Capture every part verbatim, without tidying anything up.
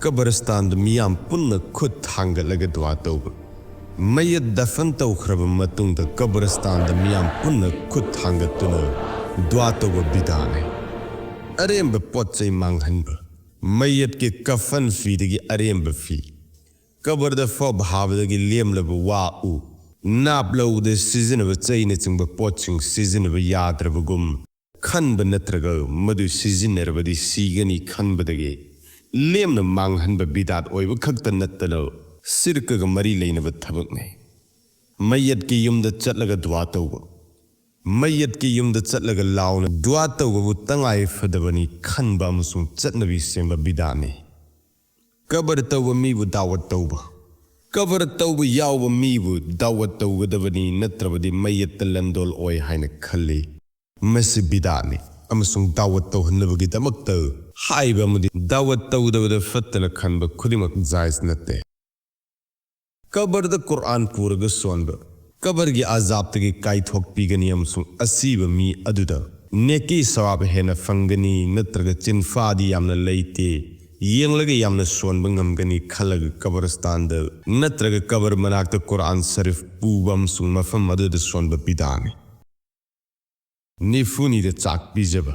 ꯀꯕꯔꯁꯇꯥꯟꯗ ꯃꯤꯌꯥꯝ ꯄꯨꯟꯅ ꯈꯨꯠ ꯊꯥꯡꯒꯠꯂꯒ ꯗꯨꯋꯥ ꯇꯧꯕ꯫ ꯃꯌꯦꯠ ꯗꯐꯟ ꯇꯧꯈ꯭ꯔꯕ ꯃꯇꯨꯡꯗ ꯀꯕꯔꯁꯇꯥꯟꯗ ꯃꯤꯌꯥꯝ ꯄꯨꯟꯅ ꯈꯨꯠ ꯊꯥꯡꯒꯠꯇꯨꯅ ꯗꯨꯋꯥ ꯇꯧꯕ ꯕꯤꯗꯥꯅꯤ꯫ ꯑꯔꯦꯝꯕ ꯄꯣꯠ ꯆꯩ ꯃꯥꯡꯍꯟꯕ꯫ ꯃꯌꯦꯠꯀꯤ ꯀꯐꯟ ꯐꯤꯗꯒꯤ ꯑꯔꯦꯝꯕ ꯐꯤ, ꯀꯕꯔꯗ ꯐꯧ ꯍꯥꯕꯗꯒꯤ ꯂꯦꯝꯂꯕ ꯋꯥ ꯎ, ꯅꯥꯞ ꯂꯧꯕꯗ ꯁꯤꯖꯤꯟꯅꯕ ꯆꯩꯅꯆꯤꯡꯕ ꯄꯣꯠꯁꯤꯡ ꯁꯤꯖꯤꯟꯅꯕ ꯌꯥꯗ꯭ꯔꯕꯒꯨꯝ ꯈꯟꯕ ꯅꯠꯇ꯭ꯔꯒ ꯃꯗꯨ ꯁꯤꯖꯤꯟꯅꯔꯕꯗꯤ ꯁꯤꯒꯅꯤ ꯈꯟꯕꯗꯒꯤ ꯂꯦꯝꯅ ꯃꯥꯡꯍꯟꯕ ꯕꯤꯗꯥꯠ ꯑꯣꯏꯕ ꯈꯛꯇ ꯅꯠꯇꯅ ꯁꯤꯔꯀꯒ ꯃꯔꯤ ꯂꯩꯅꯕ ꯊꯕꯛꯅꯤ꯫ ꯃꯌꯠꯀꯤ ꯌꯨꯝꯗ ꯆꯠꯂꯒ ꯗꯨꯋꯥ ꯇꯧꯕ꯫ ꯃꯌꯠꯀꯤ ꯌꯨꯝꯗ ꯆꯠꯂꯒ ꯂꯥꯎꯅ ꯗꯨꯋꯥ ꯇꯧꯕꯕꯨ ꯇꯉꯥꯏ ꯐꯗꯕꯅꯤ ꯈꯟꯕ ꯑꯃꯁꯨꯡ ꯆꯠꯅꯕꯤ ꯁꯦꯝꯕ ꯕꯤꯗꯥꯠꯅꯤ꯫ ꯀꯕꯔ ꯇꯧꯕ ꯃꯤꯕꯨ ꯗꯥꯋꯠ ꯇꯧꯕ꯫ ꯀꯕꯔ ꯇꯧꯕ ꯌꯥꯎꯕ ꯃꯤꯕꯨ ꯗꯥꯋꯠ ꯇꯧꯒꯗꯕꯅꯤ, ꯅꯠꯇ꯭ꯔꯕꯗꯤ ꯃꯌꯠꯇ ꯂꯟꯗꯣꯜ ꯑꯣꯏ ꯍꯥꯏꯅ ꯈꯜꯂꯤ꯫ ꯃꯁꯤ ꯕꯤꯗꯥꯠꯅꯤ ꯑꯃꯁꯨꯡ ꯗꯥꯋꯠ ꯇꯧꯍꯟꯅꯕꯒꯤꯗꯃꯛꯇ ꯍꯥꯏꯕ ꯑꯃꯗꯤ ꯗꯥꯋꯠ ꯇꯧꯗꯕꯗ ꯐꯠꯇꯅ ꯈꯟꯕ ꯈꯨꯗꯤꯡꯃꯛ ꯖꯥꯏꯖ ꯅꯠꯇꯦ꯫ ꯀꯕꯔꯗ ꯀꯨꯔꯥꯟ ꯄꯨꯔꯒ ꯁꯣꯟꯕ꯫ ꯀꯕꯔꯒꯤ ꯑꯖꯥꯕꯇꯒꯤ ꯀꯥꯏꯊꯣꯛꯄꯤꯒꯅꯤ ꯑꯃꯁꯨꯡ ꯑꯁꯤꯕ ꯃꯤ ꯑꯗꯨꯗ ꯅꯦꯀꯤ ꯁꯋꯥꯕ ꯍꯦꯟꯅ ꯐꯪꯒꯅꯤ, ꯅꯠꯇ꯭ꯔꯒ ꯆꯤꯟꯐꯥꯗꯤ ꯌꯥꯝꯅ ꯂꯩꯇꯦ, ꯌꯦꯡꯂꯒ ꯌꯥꯝꯅ ꯁꯣꯟꯕ ꯉꯝꯒꯅꯤ ꯈꯜꯂꯒ ꯀꯕꯔꯁꯇꯥꯟꯗ ꯅꯠꯇ꯭ꯔꯒ ꯀꯕꯔ ꯃꯅꯥꯛꯇ ꯀꯨꯔꯥꯟ ꯁꯔꯤꯐ ꯄꯨꯕ ꯑꯃꯁꯨꯡ ꯃꯐꯝ ꯑꯗꯨꯗ ꯁꯣꯟꯕ ꯕꯤꯗꯥꯠꯅꯤ꯫ ꯅꯤꯐꯨꯅꯤꯗ ꯆꯥꯛ ꯄꯤꯖꯕ꯫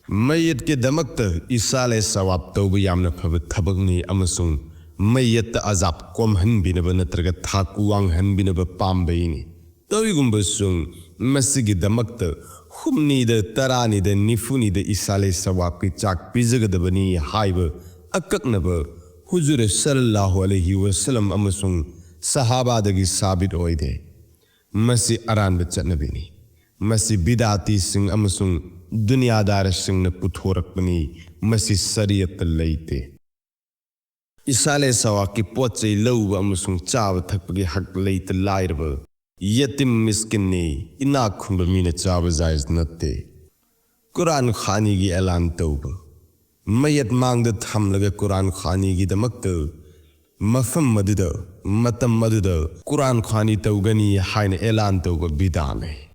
ꯃꯌꯠꯀꯤꯗꯃꯛꯇ ꯏꯁꯥꯂꯦ ꯁꯋꯥꯕ ꯇꯧꯕ ꯌꯥꯝꯅ ꯐꯕ ꯊꯕꯛꯅꯤ ꯑꯃꯁꯨꯡ ꯃꯌꯠꯇ ꯑꯖꯥꯕ ꯀꯣꯝꯍꯟꯕꯤꯅꯕ ꯅꯠꯇ꯭ꯔꯒ ꯊꯥꯛ ꯋꯥꯡꯍꯟꯕꯤꯅꯕ ꯄꯥꯝꯕꯩꯅꯤ꯫ ꯇꯧꯏꯒꯨꯝꯕꯁꯨꯡ ꯃꯁꯤꯒꯤꯗꯃꯛꯇ ꯍꯨꯝꯅꯤꯗ, ꯇꯔꯥꯅꯤꯗ, ꯅꯤꯐꯨꯅꯤꯗ ꯏꯁꯥꯂꯦ ꯁꯋꯥꯕꯀꯤ ꯆꯥꯛ ꯄꯤꯖꯒꯗꯕꯅꯤ ꯍꯥꯏꯕ ꯑꯀꯛꯅꯕ ꯍꯨꯖꯨꯔ ꯁꯜꯂꯜꯂꯥꯍꯨ ꯑꯂꯩꯍꯤ ꯋꯁꯜꯂꯝ ꯑꯃꯁꯨꯡ ꯁꯍꯥꯕꯥꯗꯒꯤ ꯁꯥꯕꯤꯠ ꯑꯣꯏꯗꯦ꯫ ꯃꯁꯤ ꯑꯔꯥꯟꯕ ꯆꯠꯅꯕꯤꯅꯤ꯫ ꯃꯁꯤ ꯕꯤꯗꯥꯇꯤꯁꯤꯡ ꯑꯃꯁꯨꯡ ꯗꯨꯅꯤꯌꯥꯗꯥꯔꯁꯤꯡꯅ ꯄꯨꯊꯣꯔꯛꯄꯅꯤ꯫ ꯃꯁꯤ ꯁꯔꯤꯌꯠꯇ ꯂꯩꯇꯦ꯫ ꯏꯁꯥꯂꯦ ꯁꯋꯥꯛꯀꯤ ꯄꯣꯠ ꯆꯩ ꯂꯧꯕ ꯑꯃꯁꯨꯡ ꯆꯥꯕ ꯊꯛꯄꯒꯤ ꯍꯛ ꯂꯩꯇ ꯂꯥꯏꯔꯕ, ꯌꯦꯇꯤꯝ ꯃꯤꯁꯀꯤꯟꯅꯤ, ꯏꯅꯥꯛ ꯈꯨꯟꯕ ꯃꯤꯅ ꯆꯥꯕ ꯖꯥꯏꯖ ꯅꯠꯇꯦ꯫ ꯀꯨꯔꯥꯟ ꯈꯥꯅꯤꯒꯤ ꯑꯦꯂꯥꯟ ꯇꯧꯕ꯫ ꯃꯌꯠ ꯃꯥꯡꯗ ꯊꯝꯂꯒ ꯀꯨꯔꯥꯟ ꯈꯥꯅꯤꯒꯤꯗꯃꯛꯇ ꯃꯐꯝ ꯑꯗꯨꯗ, ꯃꯇꯝ ꯑꯗꯨꯗ ꯀꯨꯔꯥꯟ ꯈꯥꯅꯤ ꯇꯧꯒꯅꯤ ꯍꯥꯏꯅ ꯑꯦꯂꯥꯟ ꯇꯧꯕ ꯕꯤꯗꯥꯠꯅꯤ꯫